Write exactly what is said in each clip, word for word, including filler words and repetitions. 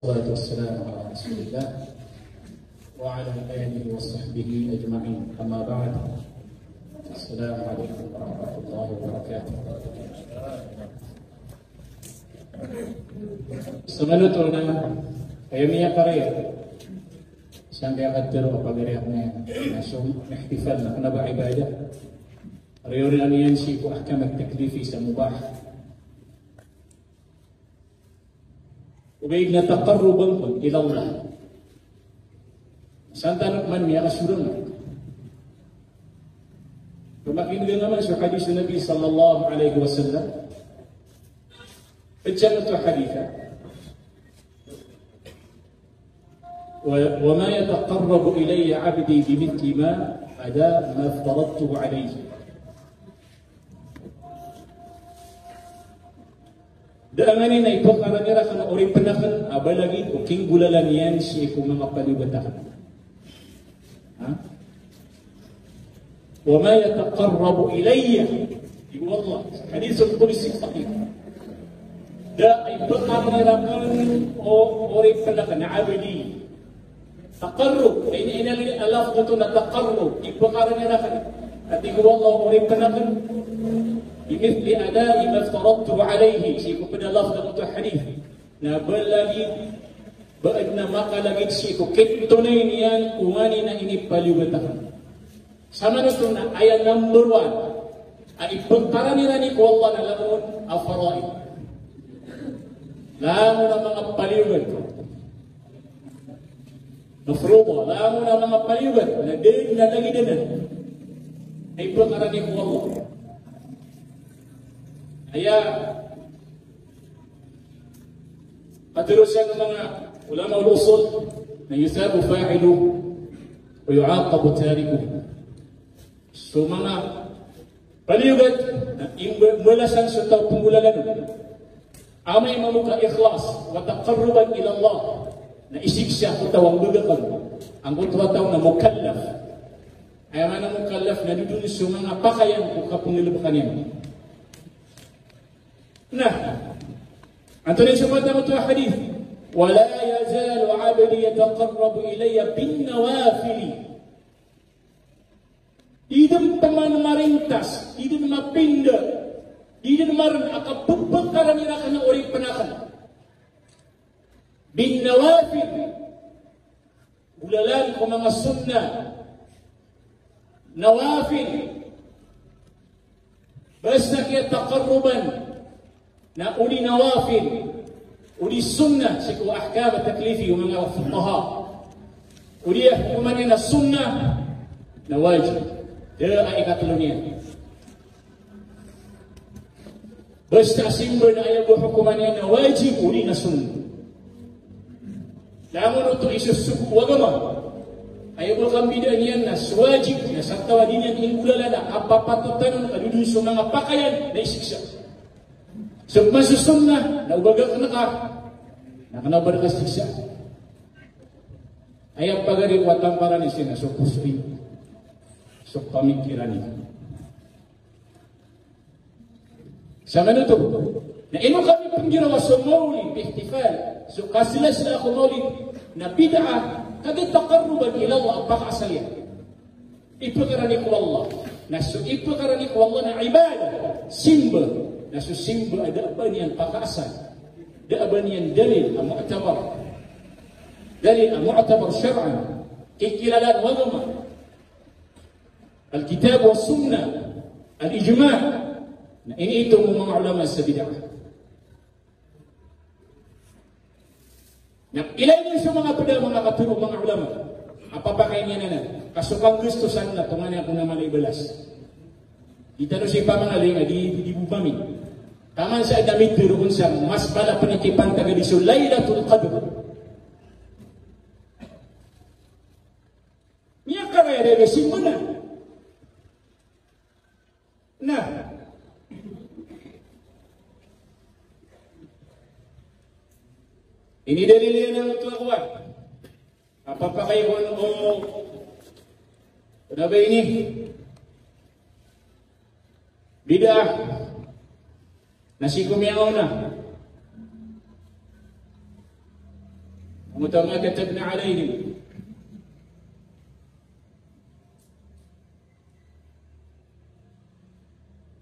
Wassalatu wassalamu ala Rasulillah wa ala alihi wa sahbihi ajma'in. Amma ba'd. Assalamu alaikum warahmatullahi wabarakatuh. Samanoto na, aya miyakaraya sangkaya katharo a pagari akn iyan na so ihtifal na kna ba ibadah. Riyorin iyan sii ko ahkam at-taklifi sa mubah. Ogaid na taqarruban ila Allah. Santanak man miyakasorang. Pamakin'ga ngka man so hadith o Nabi sallallahu alaihi wasallam. Pagsamot o hadith a, "Wa, wa ma yataqarrabu ilayya abdi bimithli ma ada ma aftaradtuhu alayhi." Da a nganin a ipkarani rakn o oripn akn a ba lagid o kinggolalan iyan sii ko manga paliyogat akn. Ha? Wa ma yataqarrabu ilayya. Tig o Allah, hadithul qudsi sahih. Da a ipkarani rakn o oripn akn, abdi. Taqarrub, ini, ini a lafdh oto na taqarrub, ipkarani rakn. Tig o Allah, oripn akn, bimithli ada'i ma aftaradtuhu alayhi, sii ko pd a lafdh oto a hadith. Na ba lagid, ba adn a makalagid sii ko kitonay niyan ko nganin a inipaliyogat akn. Samanoto na aya number one a ipkarani rakn ko Allah na langon a faraid. Langon a manga paliyogat. Mafruḍa, langon a manga paliyogat, na da dn a lagid anan a ipkarani ko Allah. Aya katharo san o manga ulama ul-usul na yuthabu fa'iluhu wa yu'aqabu tarikuhu. So manga paliyogat na imb-, mbalasan so taw a pnggolalan on. Amay mambo ka ikhlas wa taqarruban ila Allah, na isiksa ko taw a mbaga kano. Angkoto a taw na mukallaf. Aya maana mukallaf na dodon so manga pakayan ko kapnggalbka niyan. Na antonaa i sopat angkoto a hadith? "Wa la yazalu abdi yataqarrabu ilayya bin nawafili." Di dn pman marintas, di dn mapinda, di dn marn a kapphkarani rakn o oripn akn bin nawafil. Golalan ko manga sunnah. Nawafil. Basta kiyataqarruban na odi nawafil, odi sunnah sii ko ahkam taklifi o manga fuqaha. Odi a hokoman iyan na sunnah na wajib. Da a ikatlo niyan. Basta a simba na aya bo hokoman iyan na wajib odi na sunnah. Langon oto isosogo o agama. Aya bo kambidaan iyan na so wajib na sa taw a di niyan inggolalan a kapapatotan on ka dodon so manga pakayan na isiksa. So pman so sunnah na o ba gakn ka na kna o ba rka siksa. Aya pagari ko a tamparan iyan na so poso iyan, so pamikiran iyan. Samanoto na ino kami pnggirawa so mawlid, ihtifal, so kaslasla ko mawlid na bid'ah, kagiya taqarruban ila Allah a pakaasal iyan. Ipkarani ko Allah. Na so ipkarani ko Allah na ibadah, simba. Na so simba a da a ba niyan pakaasal, da a ba niyan dalil a mu'tabar, dalil a mu'tabar shar'an, kikilalaan o agama. Al-kitab wa sunnah, al-ijma'. Na iniitom o manga ulama sa bid'ah. Na ilay niyo so manga pd a manga katharo o manga ulama a papakain iyan anan. Ka so kanggastosan na tonganay ako na mala i balas. Di tano sii pamangaling a di, di, di bo pamit. Taman sa adn a mitharo on sa mas mala pn i kipantagadi so Laylatul Qadr. Miyakaraya dn a simba na. Na inidalil iyan angkoto a kowan a papakay kon o kna ba ini bid'ah. Na sii ko miyaona Wa ma katabna alayhim.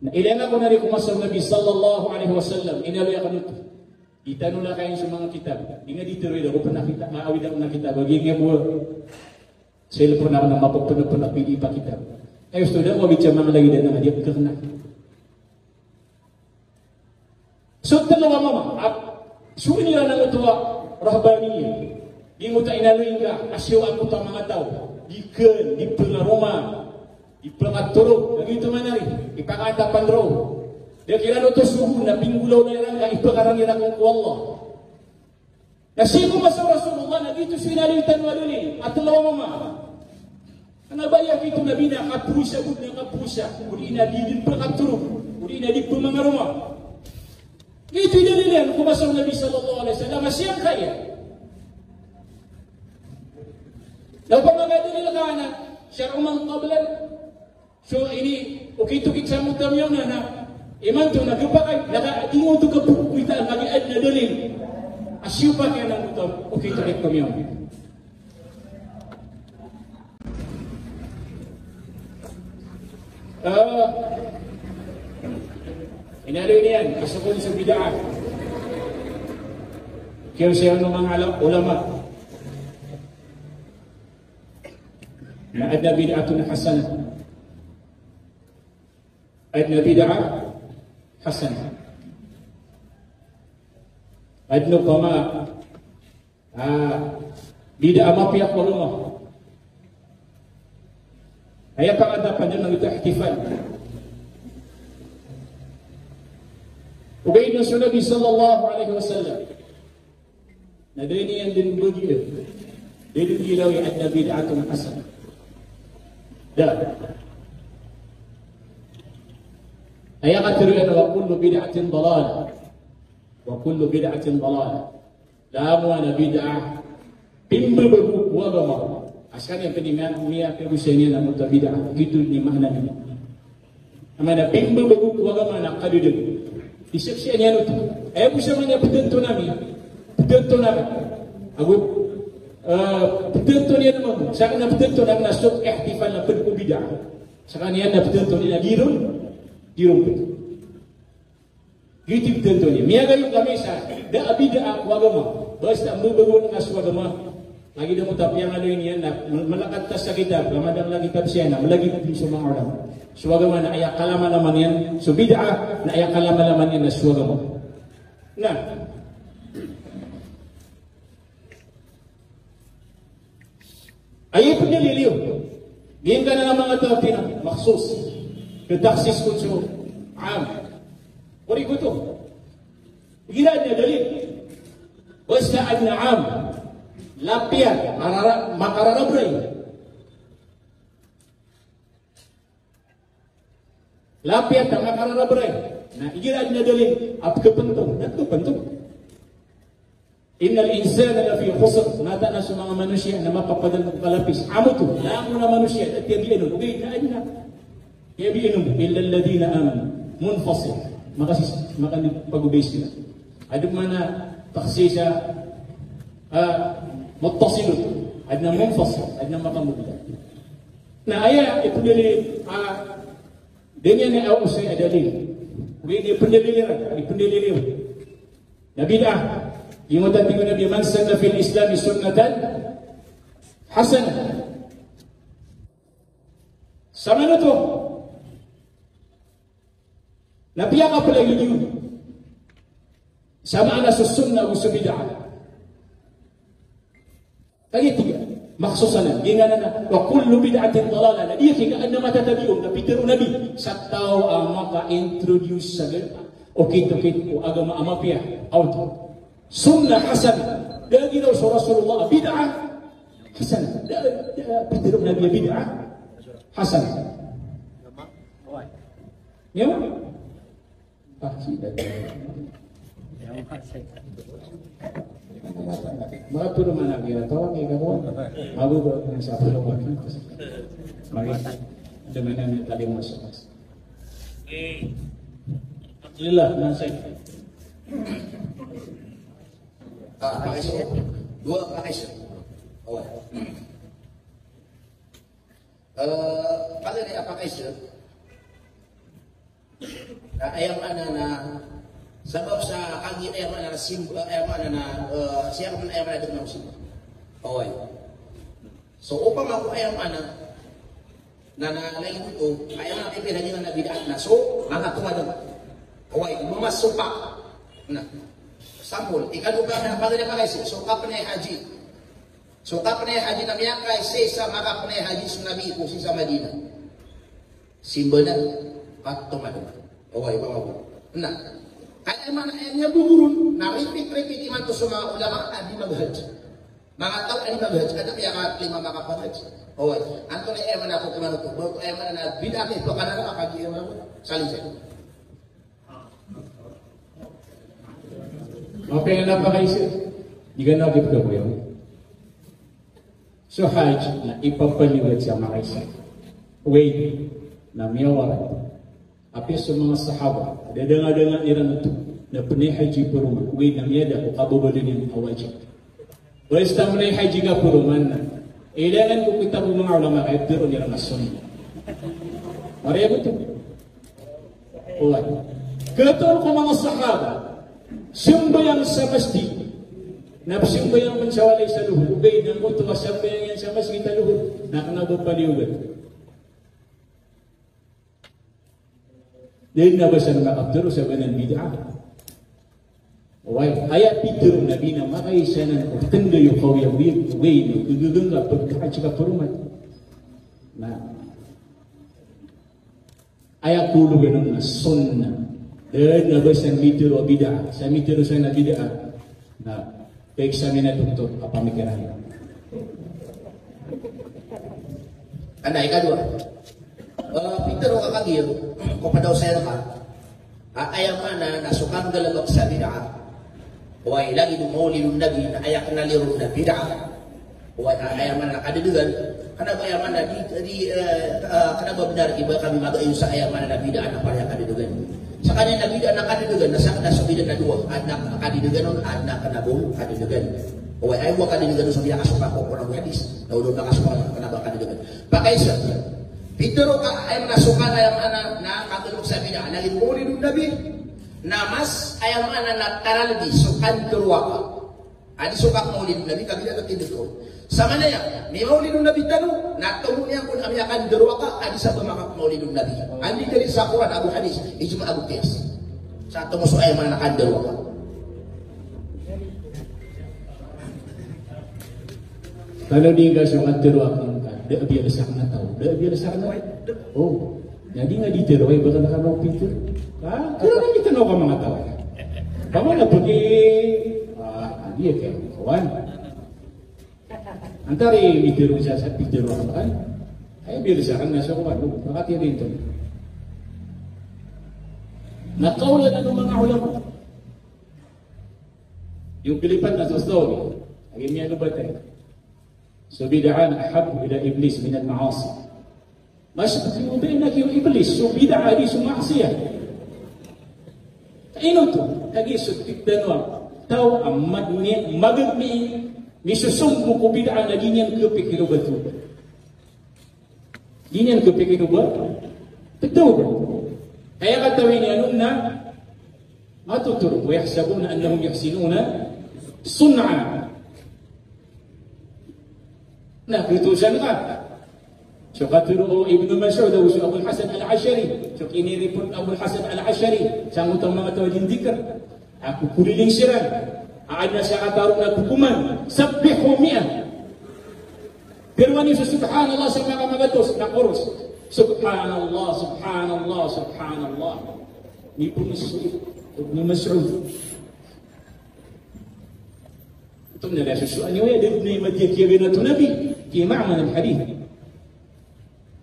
Na ilay na ko na di ko masa o Nabi sallallahu alaihi wasallam, inaloy akn oto. Di tano lakay so manga kitab. Di nga di tero ida ko pn a kitab, maawid akn a kitab, a giyangkai bo a cellphone akn na mapapnapn a P D F a kitab. Ay, osto da ko a bicam manga lagid anan a di akn kakna. So tlo a mama, a so iniran angkoto a rahbaniyah. Giyangkoto a inaloy ngka a siyowa angkoto a manga taw, di kn, di pngaroma, di pngatorog, na giyoto man ari, di pakaatapan roo. Da kiran oto so bo na pinggolaola iran ka ipakarang iran ko Allah. Na sii ko masa o Rasulullah na giyoto so inaloy tano a dalil a tlo a mama. Kna ba aya giyoto na bida a kapowasa, bo na kapowasa, odi na di dn pkatorog, odi na di pmangaroma. Giyoto i dalil iyan ko masa o Nabi sallallahu alaihi wasallam a siyangkaya. Na opama ka dalil ka na shar'u man qablana. So ini, okit-okit sa mota miyaona na imanto na khapakay, na ka di oto kapkita, na di adn a dalil a siyopak iyan angkoto a okit-okit ko miyaona. Ah, inaloy niyan a so kon so bid'ah. Kiyaosay o manga ulama. Na adn a bid'atun hasanah. Adn a bid'ah hasanah. Adn opama, ah, bid'ah a mapiya ko agama. Aya pangantapan dn na gioto ihtifal. Ogaid na so Nabi sallallahu alaihi wasallam na da niyan dn bagian, da dn gilawi a adn a bid'atun hasanah. Da. Aya katharo iyan na wa kullu bid'atin dalalah. Wa kullu bid'atin dalalah. Langon a bid'ah a pimbabago ko agama. A skaniyan pn i miya, miyapiya ko sii niyan a mota bid'ah. Giyoto i maana niyan. Aya maana a pimbabago ko agama na kadadeg. Isaksian iyan oto. Aya bo sa maana a ptanton ami. Ptanton ami. Ago, eh, ptanton iyan mambo. Skaniyan a ptanton ami na so ihtifal na pd ko bid'ah. Skaniyan a ptanton iyan a di ron, di ron pd. Giyoto i ptanton iyan. Miyagayon kami sa da a bid'ah ko agama. Basta mbabagoan ka so agama. Lagid o mota piyangaloy niyan na ml-, mlagid ta sa kitab, ramadang lagid ta siya na mlagid dn so manga ulama. So agama na aya kalamalama niyan so bid'ah, na aya kalamalama niyan na so agama. Na aya ipndalil iyo. Giyangkanan a manga taw a pina makhsus, katakhsis kon so am. Korek oto. Igira adn a dalil. Basta adn a am, lapiya, marara-, makararabray. Lapiya ta makararabray. Na igira adn a dalil a pkapntong, na pkapntong. Innal insana lafi khusr. Mataan a so manga manosiya na mapapadalm ko kalapis. Amo oto, langon a manosiya, da tiyabian on. Ogaid na adn a tiyabian on. Illa alladhina amanu. Munfasil. Makasis-, makanipagobays sila. Adn man a takhsis a, ah, muttasil oto. Adn a munfasil. Adn a makamogla. Na aya ipndalil, ah, da niyan a osay a dalil. Ogaid na ipndalil iran, ipndalil iran. Na bid'ah, giyangkoto a tig o Nabi, "Man sanna fil Islami sunnatan hasanah." Samanoto na piyakaplagid iyo sa maana so sunnah ago so bid'ah. Kagiya tig iyan, makhsus anan, giyangkanan a, wa kullu bid'atin dalalah, na di tig iyan a matatabi on, na pitharo o Nabi, sa taw a maka-introduce sa gana, okit-okit ko agama a mapiya, a oto. Sunnah hasanah, da giraw so Rasulullah a bid'ah hasanah, da, da pitharo o Nabi a bid'ah hasanah. Iyo? Manga puro mana kira tawag ika ko. Mago ko na sa puro ko. Magi. Damanan ni tali mo sa. Alhamdulillah, nasay. Ah, ayos. Dowa a pakaiza. Oway. Eh, pagari a pakaiza. Na aya maana na sabap sa kagiya aya maana na simba, aya maana na, eh, siya ka maana aya maana na dn na simba. Oway. So, opama ko aya maana na, na lagid oto, aya maana na pipira niyan na bid'ah na so, manga tomadang. Oway, mamasopak. Na, sampol, ikadowa ka na pagari a pakaiza, so kapnay haji. So kapnay haji na miyakaisa sa makapnay haji so Nabi ko sii sa Madinah. Simba na, pat tomadang. Oway, ba, ba. Na, kaya maana aya niyan boboron, na repeat-repeat imanto so manga ulama a di maghaj. Manga taw a di maghaj, adn a miyakalima makapaghaj. Oway, antonaa i aya maana ko tomadang oto, ba oto aya maana na bid'ah, ipakadara a kagiya aya maana ko. Salin sa. Mapiya na pakaiza. Di ka na gipda ko yan. So hajj na ipapaliyogat sa makaiza. Oway, na miyawarat. Apiya so manga sahaba, dadanga-danga iran oto, na pnay haji paroman, oway, na miyada ko kababaloy niyan a wajib. Basta pnay haji ka paroman na, ilangan ko kitab o manga ulama ka iptharoon iran a sunnah. Maraya oto. Oway. Katharo ko manga sahaba, sambayang sa masjid. Na pzambayang pn sa walay sa lohor. Oway, na gioto a sambayang iyan sa masjid a lohor, na kna ba paliyogat. Da dn a ba san makaptharo sa ba nan bid'ah. Oway, aya pitharo o Nabi na makaisa nan ko tnday o kaoyagoyag, oway, na gagaga nga pagkahadj ka paroman. Na aya kologan on na sunnah. Da dn a ba san mitharo a bid'ah, sa mitharo san a bid'ah. Na paiksamina doktor a pamikiran. Anda, ikadowa. Eh, pitharo ka kagiya, ko padaw saya ka. A, aya maana na so kanggalbk sa bid'ah. Oway, lagid o Maulidun Nabi na aya kna liro na bid'ah. Oway, a, aya maana na kadadagan. Kna ba aya maana di, di, eh, eh, kna ba bnar i ba kami magayon sa aya maana na bid'ah na pariya kadadagan. Skaniyan na bid'ah na kadadagan, na sakn a so bid'ah na dowa, adn a kadadagan on, adn a kna bo kadadagan. Oway, aya bo kadadagan on so miyakasopak ko Qur'an hadis. Na o da makasopak kna ba kadadagan. Pakaisa. Pitharo ka aya maana so kanggalbk, aya maana na kanggalbk sa bid'ah. Lagid o Maulidun Nabi na mas aya maana na taralbi so kandarowaka. Adi so kak Maulidun Nabi, kabid'ah ka tindg ko. Sa maana iyan, mimaulidun Nabi tano, na tomo niyan kon a miyakandarowaka, adi sa ba makak Maulidun Nabi. Andi dalil sa Qur'an, ago hadis, ijma, ago qiyas. Sa tomo so aya maana na kandarowaka. Kalo di nga so kandarowaka, da a biyalsak na taw, da a biyalsak na. Oh. Na di nga di tero, ay, ba ka na ka mapitharo? Ha? Kaya na di tero ka manga taw. Paman na pag-i-, ah, di ya kaya kawan. Antari mitharo sa, sa pitharo ka kan. Ay, biyalsak na sa kawan. Makatiri ito. Na kaulanan o manga ulama. Yung pilipan na sa story. Lagi niya lubatay. So bid'ah na ahabbu ila Iblis minal ma'asi. Mas matindi na ki Iblis so bid'ah di so maksiyat. Ino oto? Kagiya so tig tano a taw a mad-, mi-, magag mi-, misosombo ko bid'ah na di niyan kapikira o ba oto. Di niyan kapikira o ba oto. Aya katawan iyan on na matotoro, wa yahsabuna annahum yuhsinuna sun'a. Na, katosan ka. So katharo o Ibnu Mas'ud, ago so Abul Hasan Al-Ash'ari. So kinireport o Abul Hasan Al-Ash'ari sangkoto a manga taw a di ndikir a kokorilin siran a adn a sakataw na kokoman, sabbihu mi'a. Tharoa niyo so subhanallah sa makamagatos na koros. Subhanallah, subhanallah, subhanallah. Ni Ibnu Mas'ud, Ibnu Mas'ud. Oto na laya so soal niyo, aya da dn a matiya kiyaganatan o Nabi, fi ma'na al-hadith.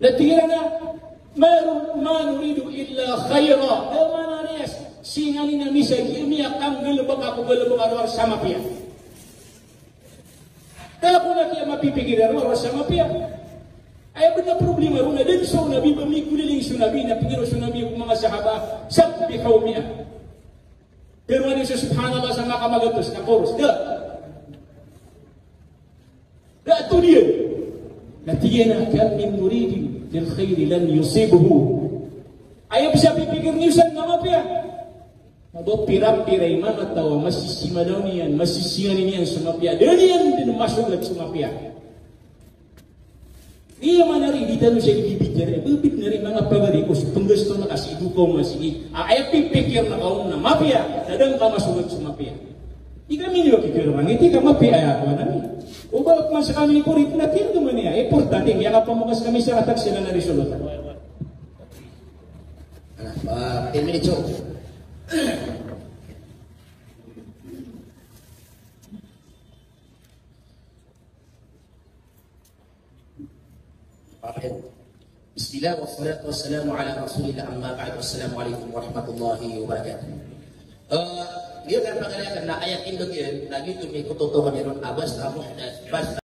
Na tig iran a, "Ma, ma nuridu illa khayra." Da a maana niyan, sii ngka niyan a misa, giya miyakanggalbk ako, galbk a rowar sa mapiya. Da ako na kiya mapipikir a rowar sa mapiya. Aya bnar a problema ron na da dn so Nabi ba migolawla so Nabi na pitharo so Nabi ko manga sahaba, "Sabbihu mi'a." Tharoa niyo so subhanallah sa makamagatos na koros. Da. Iyan na tig iyan a kam min muridin lil khairi lan yusibhu. Aya pzapipikir niyo san na mapiya. Na ba pira-pira i manga taw a masisimanaw niyan, masisinganin iyan so mapiya. Da niyan dn masogat so mapiya. Aya maana ron, di tano siya ibibitiyara. Bibit na rin manga pagari ko so pnggasto na kasi ido ka o masigi. A, aya pipikir na kaon na mapiya, na da ngka masogat so mapiya. Di kami niyo kikirangiti ka mapiya aya ko anan. O ba masa kami ni kurit na tin ko mani ya. Importante, kaya nga pamukas kami sa atak sila na resoluta. Ala, ah, ten minutes, oh. Bismillah, wassalatu wassalamu ala Rasulillah, amma ba'd. Assalamu alaikum warahmatullahi wabarakatuh. Eh, giya kan pagalakan na ayat indo giya, na giyoto i kototokan iron a basta muhdath, basta